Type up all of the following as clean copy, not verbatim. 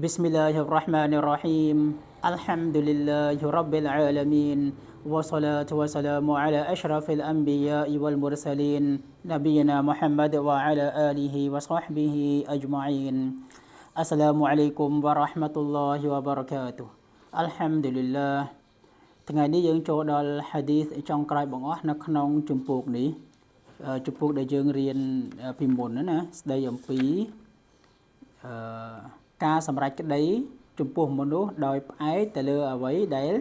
بسم الله الرحمن الرحيم الحمد لله رب العالمين والصلاة والسلام على أشرف الأنبياء والمرسلين نبينا محمد وعلى آله وصحبه أجمعين السلام عليكم ورحمة الله وبركاته الحمد لله ថ្ងៃនេះយើងចូលដល់ហាឌីសចុងក្រោយបង្អស់នៅក្នុងជំពូកនេះជំពូកដែលយើងរៀនពីមុនណាស្ដីអំពីអឺការសម្រេចក្តីចំពោះមនុស្សដោយផ្អែកទៅលើអ្វីដែល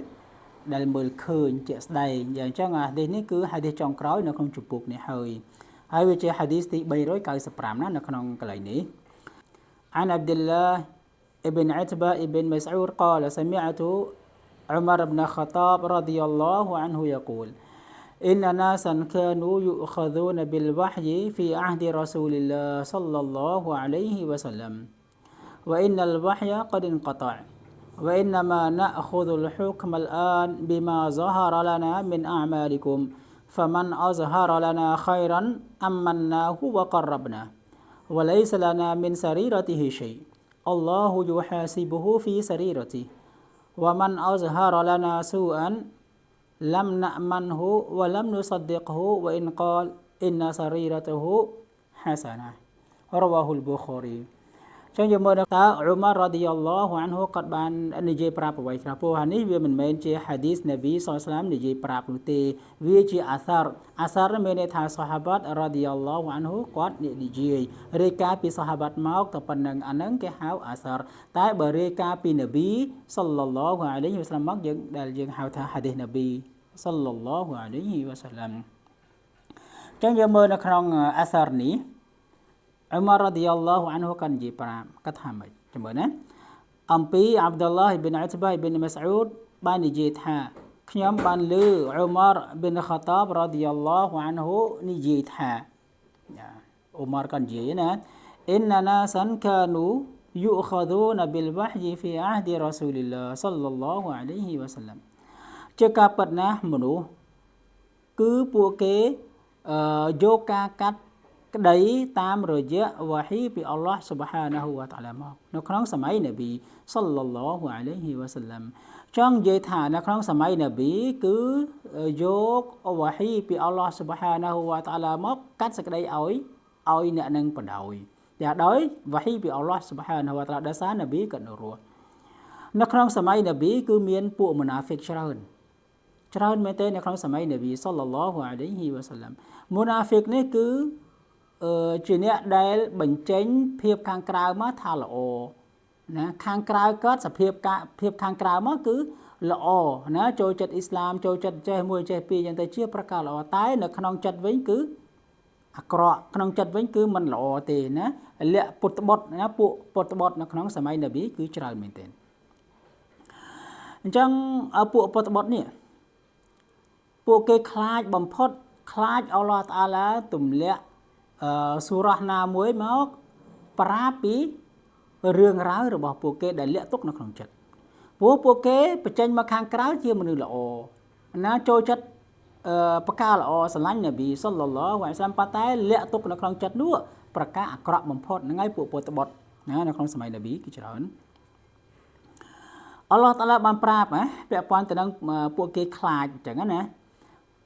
ដែលមើលឃើញជាក់ស្ដែងយ៉ាងអញ្ចឹងហាឌីសនេះគឺហាឌីសចុងក្រោយនៅក្នុងជំពូកនេះហើយហើយវាជាហាឌីសទី395ណានៅក្នុងកន្លែងនេះ عن عبد الله ابن عتبة ابن مسعود قال سمعت عمر بن الخطاب رضي الله عنه يقول إن ناسا كانوا يؤخذون بالوحي في عهد رسول الله صلى الله عليه وسلم وإن الوحي قد انقطع وإنما نأخذ الحكم الآن بما ظهر لنا من أعمالكم فمن أظهر لنا خيرا أمناه وقربناه وليس لنا من سريرته شيء الله يحاسبه في سريرته ومن أظهر لنا سوءا لم نأمنه ولم نصدقه وإن قال إن سريرته حسنة رواه البخاري ចឹងយើងមើលតើអ៊ុមាររ៉ាឌីយ៉ាឡោះអានហ៊ូគាត់បាននិយាយប្រាប់អ្វីខ្លះព្រោះអានេះវាមិនមែនជាហាឌីសនប៊ីសល្លាមនិយាយប្រាប់នោះទេវាជាអាសារអាសារមានន័យថាសាហាបាត់រ៉ាឌីយ៉ាឡោះអានហ៊ូគាត់និយាយរាយការណ៍ពីសាហាបាត់មកតែប៉ុណ្្នឹងអាហ្នឹងគេហៅអាសារតែបើរាយការណ៍ពីនប៊ីសល្លឡោះអាឡៃហ៊ីវ៉ាសឡាមមកយើងដែលយើងហៅថាហាឌីសនប៊ីសល្លឡោះអាឡៃហ៊ីវ៉ាសឡាមចឹងយើងមើលនៅក្នុងអាសារនេះអ៊ុមាររ៉ាឌីយ៉ាឡោះអានហ៊ូគាត់និយាយប្រាប់គាត់ថាម៉េចចាំមើលណាអំពីអាប់ឌុលឡាហ៊ីប៊ីនអ៊ុតបាប៊ីនម៉ាស្អ៊ូដបាននិយាយថាខ្ញុំបានឮអ៊ុមារប៊ីនខាតាបរ៉ាឌីយ៉ាឡោះអានហ៊ូនិយាយថាអ៊ុមារគាត់និយាយណាإن ناسا كانوا يؤخذون بالوحي في عهد رسول الله صلى الله عليه وسلم ជាការពិតណាស់មនុស្សគឺពួកគេយកការកាត់ក្តីតាមរយៈវ៉ាហ៊ីពីអល់ឡោះស៊ុបហានាហ៊ូវតាឡាមកនៅក្នុងសម័យនប៊ីសល្លឡោះអាឡៃហ៊ីវ៉ាសាឡាំចង់និយាយថានៅក្នុងសម័យនប៊ីគឺយកវ៉ាហ៊ីពីអល់ឡោះស៊ុបហានាហ៊ូវតាឡាមកកាត់សេចក្តីឲ្យឲ្យអ្នកនឹងបដោយយ៉ាដោយវ៉ាហ៊ីពីអល់ឡោះស៊ុបហានាហ៊ូវតាឡាដោយសារនប៊ីក៏នៅរស់នៅក្នុងសម័យនប៊ីគឺមានពួកមុណាហ្វិកច្រើនច្រើនមែនទេនៅក្នុងសម័យនប៊ីសល្លឡោះអាឡៃហ៊ីវ៉ាសាឡាំមុណាហ្វិកនេះគឺជាអ្នកដែលបញ្ចេញភាពខាងក្រៅមកថាល្អណាខាងក្រៅគាត់សភាពភាពខាងក្រៅមកគឺល្អណាចូលចិត្តអ៊ីស្លាមចូលចិត្តចេះមួយចេះពីរយ៉ាងទៅជាប្រការល្អតែនៅក្នុងចិត្តវិញគឺអាក្រក់ក្នុងចិត្តវិញគឺមិនល្អទេណាលាក់ពុតបុតណាពួកពុតបុតនៅក្នុងសម័យនប៊ីគឺច្រើនមែនទែនអញ្ចឹងពួកពុតបុតនេះពួកគេខ្លាចបំផុតខ្លាចអល់ឡោះតាឡាទម្លាក់សូរ៉ាស់ណាមួយមកប្រាប់ពីរឿងរ៉ាវរបស់ពួកគេដែលលាក់ទុកនៅក្នុងចិត្តព្រោះពួកគេបញ្ចេញមកខាងក្រៅជាមនុស្សល្អណាចូលចិត្តអឺប្រការល្អស្រឡាញ់នប៊ីសល្លឡោះអាឡៃហ៊ីវ៉ាសឡាមប៉ុន្តែលាក់ទុកនៅក្នុងចិត្តនោះប្រការអាក្រក់បំផុតហ្នឹងហើយពួកពុទ្ធបុត្រណានៅក្នុងសម័យនប៊ីគឺច្រើនអល់ឡោះតាឡាបានប្រាប់ណាពាក់ព័ន្ធទៅនឹងពួកគេខ្លាចអញ្ចឹងណា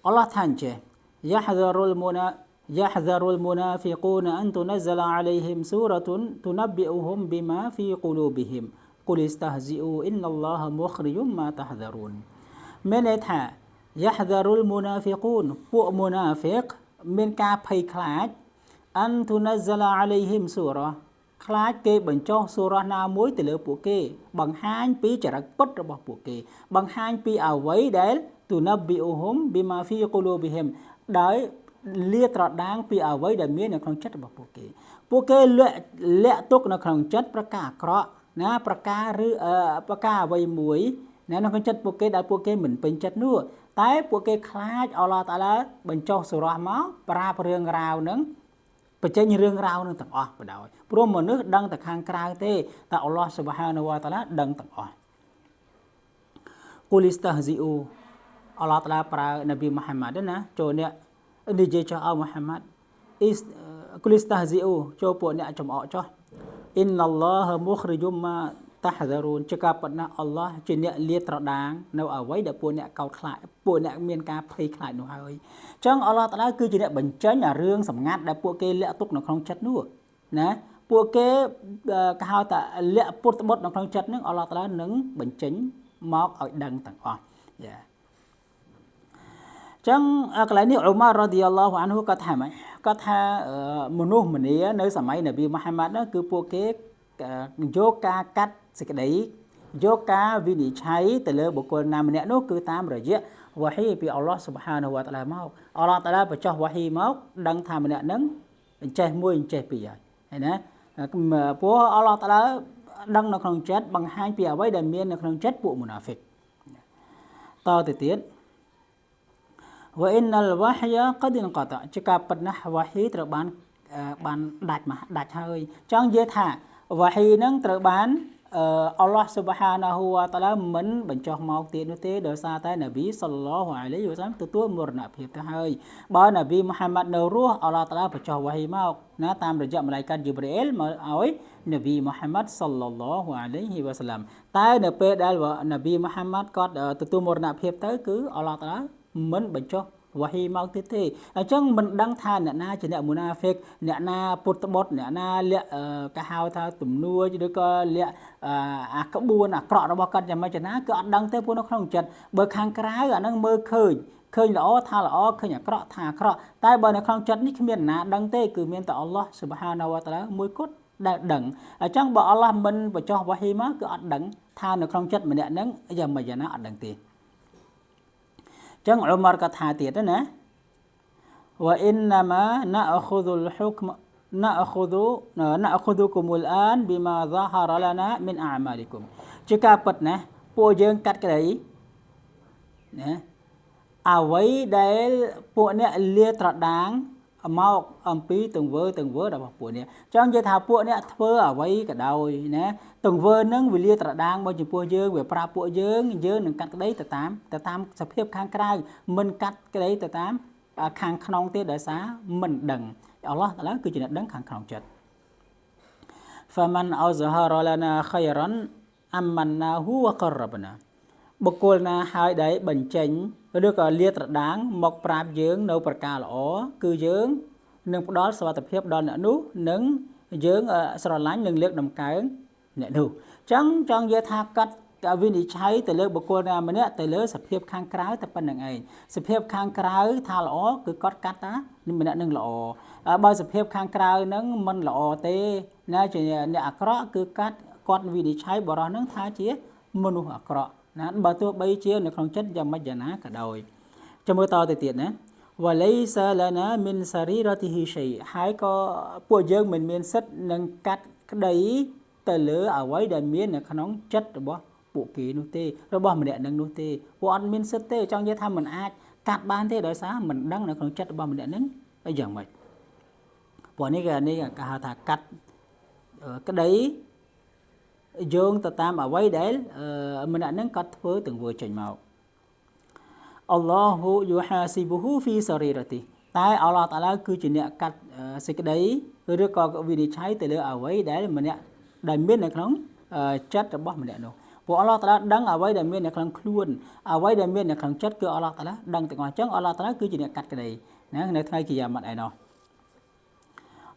អល់ឡោះថាអញ្ចេះ يحذر المنا يحذر المنافقون أن تنزل عليهم سورة تنبئهم بما في قلوبهم قل استهزئوا إن الله مخرج ما تحذرون មានន័យថា يحذر المنافقون ពួកមុណាហ្វិកមានការភ័យខ្លាច أن تنزل عليهم سورة ខ្លាចគេបញ្ចុះសូរ៉ាណាមួយទៅលើពួកគេ បង្ហាញពីចរិតពិតរបស់ពួកគេ បង្ហាញពីអ្វីដែល تنبئهم بما في قلوبهم ដោយលាត្រដាងពីអ្វីដែលមាននៅក្នុងចិត្តរបស់ពួកគេ ពួកគេលាក់លាក់ទុកនៅក្នុងចិត្តប្រការអាក្រក់ណាប្រការឬប្រការអ្វីមួយណានៅក្នុងចិត្តពួកគេដែលពួកគេមិនពេញចិត្តនោះតែពួកគេខ្លាចអល់ឡោះតាឡាបញ្ចុះសូរ៉ាមកប្រាប់រឿងរ៉ាវហ្នឹងបញ្ចេញរឿងរ៉ាវនឹងទាំងអស់បណ្ដោយព្រោះមនុស្សដឹងតែខាងក្រៅទេតែអល់ឡោះស៊ុបហានវតាឡាដឹងទាំងអស់قل استهزئوا អល់ឡោះតាឡាប្រើនប៊ីមូហាម៉ាត់ណាចូលអ្នកនិយាយចុះអោមូហាម៉ាត់អ៊ីقل استهزئوا ចូលពួកអ្នកចំអកចុះإن الله مخرج ما تحذرون ជាការពិតណាស់អល់ឡោះជាអ្នកលាតត្រដាងនៅអ្វីដែលពួកអ្នកកោតខ្លាចពួកអ្នកមានការភ័យខ្លាចនោះហើយអញ្ចឹងអល់ឡោះតាឡាគឺជាអ្នកបញ្ចេញអារឿងសម្ងាត់ដែលពួកគេលាក់ទុកនៅក្នុងចិត្តនោះណាពួកគេគេហៅថាលាក់ពុតបុតនៅក្នុងចិត្តនឹងអល់ឡោះតាឡានឹងបញ្ចេញមកឲ្យដឹងទាំងអស់យ៉ាចឹងកន្លែងនេះអ៊ុមាររ៉ាឌីយ៉ាឡោះអានហ៊ូគាត់ថាម៉េចគាត់ថាមនុស្សម្នានៅសម័យនប៊ីមូហាម៉ាត់នោះគឺពួកគេយកការកាត់សេចក្តីយកការវិនិច្ឆ័យទៅលើបុគ្គលណាម្នាក់នោះគឺតាមរយៈវ៉ាហ៊ីពីអល់ឡោះស៊ុបហានវតាឡាមកអល់ឡោះតាឡាបញ្ចុះវ៉ាហ៊ីមកដឹងថាម្នាក់ហ្នឹងអញ្ចេះមួយអញ្ចេះពីរហើយឃើញណាព្រោះអល់ឡោះតាឡាដឹងនៅក្នុងចិត្តបង្ហាញពីអ្វីដែលមាននៅក្នុងចិត្តពួកមុណាហ្វិកតទៅទៀត وإن الوحي قد انقطع ជាការពិតណាស់វ៉ាហ៊ីត្រូវបានបានដាច់មកដាច់ហើយចង់និយាយថាវ៉ាហ៊ីនឹងត្រូវបានអល់ឡោះស៊ុបហានាហ៊ូវតាឡាមិនបញ្ចុះមកទៀតនោះទេដោយសារតែនប៊ីសល្លឡោះអាឡៃហ៊ីវ៉ាសាឡាមទទួលមរណភាពទៅហើយបើនប៊ីមូហាម៉ាត់នៅរស់អល់ឡោះតាឡាបញ្ចុះវ៉ាហ៊ីមកណាតាមរយៈម៉ាឡៃកាត់យូប្រ៊ីអេលមកឲ្យនប៊ីមូហាម៉ាត់សល្លឡោះអាឡៃហ៊ីវ៉ាសាឡាមតែនៅពេលដែលនប៊ីមូហាម៉ាត់គាត់ទទួលមរណភាពទៅគឺអល់ឡោះតាឡាមិនបញ្ចុះវ៉ាហ៊ីមកទៀតទេអញ្ចឹងមិនដឹងថាអ្នកណាជាអ្នកមុណាហ្វិកអ្នកណាពុតបុតអ្នកណាលាក់គេហៅថាទំនួចឬក៏លាក់អាក្បួនអាក្រក់របស់គាត់យ៉ាងម៉េចណាគឺអត់ដឹងទេពួកនៅក្នុងចិត្តបើខាងក្រៅអាហ្នឹងមើលឃើញឃើញល្អថាល្អឃើញអាក្រក់ថាអាក្រក់តែបើនៅក្នុងចិត្តនេះគ្មានអ្នកណាដឹងទេគឺមានតែអល់ឡោះស៊ុបហានាវតាឡាមួយគត់ដែលដឹងអញ្ចឹងបើអល់ឡោះមិនបញ្ចុះវ៉ាហ៊ីមកគឺអត់ដឹងថានៅក្នុងចិត្តម្នាក់ហ្នឹងយ៉ាងម៉េចយ៉ាងណាអត់ដឹងទេចឹងអ៊ុមារក៏ថាទៀតណា وإنما نأخذ الحكم نأخذ نأخذكم الآن بما ظهر لنا من أعمالكم ជាការពិតណាស់ពួកយើងកាត់ក្តីណាអ្វីដែលពួកអ្នកលាត្រដាងមកអំពីទង្វើទង្វើរបស់ពួកអ្នកចង់និយាយថាពួកអ្នកធ្វើអ្វីក៏ដោយណាទង្វើនឹងវាលាត្រដាងមកចំពោះយើងវាប្រាប់ពួកយើងយើងនឹងកាត់ក្តីទៅតាមទៅតាមសភាពខាងក្រៅមិនកាត់ក្តីទៅតាមខាងក្នុងទេដោយសារមិនដឹងអល់ឡោះតាឡាគឺជាអ្នកដឹងខាងក្នុងចិត្ត فمن أظهر لنا خيرا أمناه وقربنا បុគ្គលណាហើយដែលបញ្ចេញឬក៏លាត្រដាងមកប្រាប់យើងនៅប្រការល្អគឺយើងនឹងផ្ដល់សុវត្ថិភាពដល់អ្នកនោះនិងយើងស្រឡាញ់និងលើកតម្កើងអ្នកនោះចឹងចង់និយាយថាកាត់វិនិច្ឆ័យទៅលើបុគ្គលណាម្នាក់ទៅលើសភាពខាងក្រៅតែប៉ុណ្្នឹងឯងសភាពខាងក្រៅថាល្អគឺគាត់កាត់ថាម្នាក់នឹងល្អបើសភាពខាងក្រៅនឹងមិនល្អទេណាជាអ្នកអាក្រក់គឺកាត់គាត់វិនិច្ឆ័យបរិសនឹងថាជាមនុស្សអាក្រក់ណាបើទោះបីជានៅក្នុងចិត្តយ៉ាងម៉េចយ៉ាងណាក៏ដោយចាំមើលតទៅទៀតណា وليس لنا من سريرته شيء ហើយក៏ពួកយើងមិនមានសិទ្ធនឹងកាត់ក្តីទៅលើអ្វីដែលមាននៅក្នុងចិត្តរបស់ពួកគេនោះទេរបស់ម្នាក់នឹងនោះទេពួកអត់មានសិទ្ធទេចង់និយាយថាមិនអាចកាត់បានទេដោយសារមិនដឹងនៅក្នុងចិត្តរបស់ម្នាក់នឹងយ៉ាងម៉េចព្រោះនេះគេនេះគេហៅថាកាត់ក្តីយោងទៅតាមអ្វីដែលម្នាក់នឹងគាត់ធ្វើទង្វើចេញមក الله يحاسبه في سريرته តែអល់ឡោះតាឡាគឺជាអ្នកកាត់សេចក្តីឬក៏វិនិច្ឆ័យទៅលើអ្វីដែលម្នាក់ដែលមាននៅក្នុងចិត្តរបស់ម្នាក់នោះព្រោះអល់ឡោះតាឡាដឹងអ្វីដែលមាននៅក្នុងខ្លួនអ្វីដែលមាននៅក្នុងចិត្តគឺអល់ឡោះតាឡាដឹងទាំងអស់អញ្ចឹងអល់ឡោះតាឡាគឺជាអ្នកកាត់ក្តីណានៅថ្ងៃគីយ៉ាម៉ាត់ឯណោះ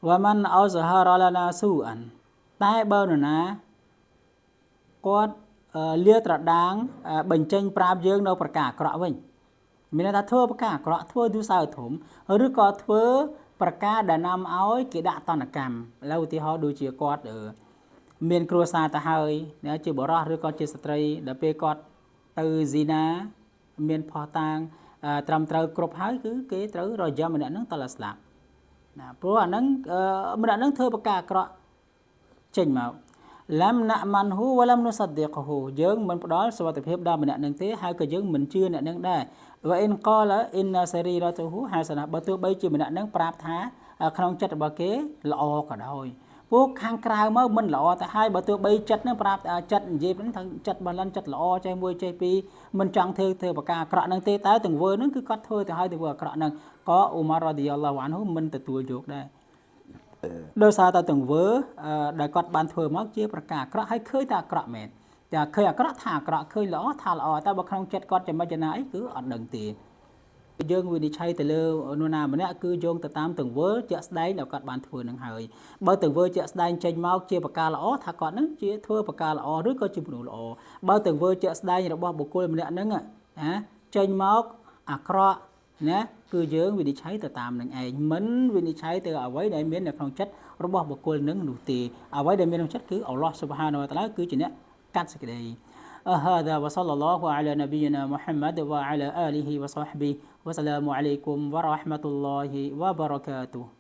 ومن أظهر لنا سوءا តែបើនរណាគាត់លាត្រដាងបញ្ចេញប្រាប់យើងនៅប្រការអាក្រក់វិញមានន័យថាធ្វើប្រការអាក្រក់ធ្វើទោសធំឬក៏ធ្វើប្រការដែលនាំឲ្យគេដាក់ទណ្ឌកម្មឥឡូវឧទាហរណ៍ដូចជាគាត់មានគ្រួសារទៅហើយណាជាបរិសឬក៏ជាស្ត្រីដល់ពេលគាត់ទៅហ្ស៊ីណាមានផោះតាងត្រឹមត្រូវគ្រប់ហើយគឺគេត្រូវរយម្នាក់ហ្នឹងតលស្លាប់ណាព្រោះអាហ្នឹងម្នាក់ហ្នឹងធ្វើប្រការអាក្រក់ចេញមក لم نأمنه ولم نصدقه យើងមិនផ្ដល់សុវត្ថិភាពដល់ម្នាក់នឹងទេហើយក៏យើងមិនជឿអ្នកនឹងដែរ وإن قال إن سريرته حسنة បើទោះបីជាម្នាក់នឹងប្រាប់ថាក្នុងចិត្តរបស់គេល្អក៏ដោយពួកខាងក្រៅមកមិនល្អទៅហើយបើទោះបីចិត្តនឹងប្រាប់ចិត្តនិយាយហ្នឹងថាចិត្តបលិនចិត្តល្អចេះមួយចេះពីរមិនចង់ធ្វើធ្វើប្រការអាក្រក់ហ្នឹងទេតែទង្វើហ្នឹងគឺគាត់ធ្វើទៅហើយទង្វើអាក្រក់ហ្នឹងក៏អ៊ូម៉ាររ៉ាឌីយ៉ាឡោះអានហ៊ូមិនទទួលយកដែរ ដោយសារតែទង្វើដែលគាត់បានធ្វើមកជាប្រការអាក្រក់ ហើយឃើញតែអាក្រក់មែន តែឃើញអាក្រក់ថាអាក្រក់ ឃើញល្អថាល្អ តែបើក្នុងចិត្តគាត់ចំណិចណាអីគឺអត់ដឹងទេ។ យើងវិនិច្ឆ័យទៅលើនរណាម្នាក់ គឺយោងទៅតាមទង្វើជាក់ស្ដែងដែលគាត់បានធ្វើនឹងហើយ។ បើទង្វើជាក់ស្ដែងចេញមកជាប្រការល្អ ថាគាត់នឹងជាធ្វើប្រការល្អ ឬក៏ជាមនុស្សល្អ។ បើទង្វើជាក់ស្ដែងរបស់បុគ្គលម្នាក់ហ្នឹងណាចេញមកអាក្រក់ណា គឺយើងវិនិច្ឆ័យទៅតាមនឹងឯង មិនវិនិច្ឆ័យទៅអ្វីដែលមាននៅក្នុងចិត្តរបស់បុគ្គលនឹងនោះទេ។ អ្វីដែលមានក្នុងចិត្ត គឺអល់ឡោះស៊ុបហានវតាឡាគឺជាអ្នកកាត់សេចក្តី។ هذا وصلى الله على نبينا محمد وعلى آله وصحبه والسلام عليكم ورحمة الله وبركاته.